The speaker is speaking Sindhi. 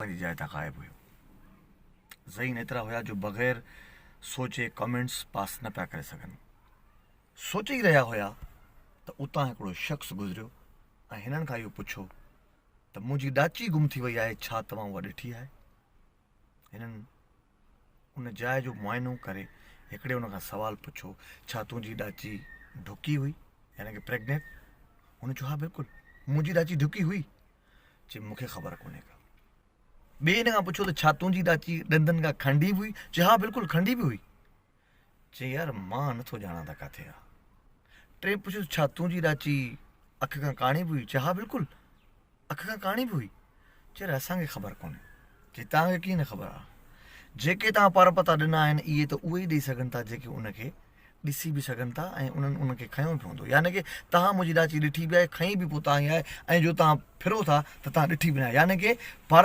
پنهنجي جاء تان غائب هيو. ذهين ايترا هيا جو بغير سوچي ڪمينٽس پاس نه پيا ڪري سگهن. سوچي ئي رهيا هيا ته اتان هڪڙو شخص گذريو ۽ هنن کان اهو پڇيو ته منهنجي ڏاچي گم ٿي وئي آهي ڇا توهان اها ڏٺي آهي؟ هنن ان جاء جو معائنو ڪري هڪڙي ان کان سوال پڇيو ڇا تنهنجي ڏاچي ڍڪي هئي يعني ڪه پريگنيٽ؟ هن چيو ها بلڪل منهنجي ڏاچي ڍڪي هئي. چي مون کي خبر ڪونهي ڪا. ٻئي هن کان پڇيو ته ڇا تنهنجي ڏاچي ڏندن کان کنڊي به هئي؟ چي ها بلڪل کنڊي به هئي. چي يار مان نٿو ڄاڻان ته ڪاٿي آ. ٽئين پڇيو ته ڇا تنهنجي ڏاچي اک کان ڪاڻي به هئي؟ چي ها بلڪل اک کان ڪاڻي به هئي. چي يار اسان کي خبر ڪونهي. چي توهان کي ڪيئن نه خبر آ. جيڪي توهان پر پتا ڏنا آهن اهي ته اهي ئي ڏئي سگهن ٿا جيڪي ان کي ڏسي به سگهن ٿا ۽ انهن ان کي کنيو به هوندو يعني ڪه توهان منهنجي ڏاچي ڏٺي به آهي کنئي به پوء توهان ئي آهي ۽ جو توهان ڦرو ٿا ته توهان ڏٺي به ناهي يعني ڪه پر.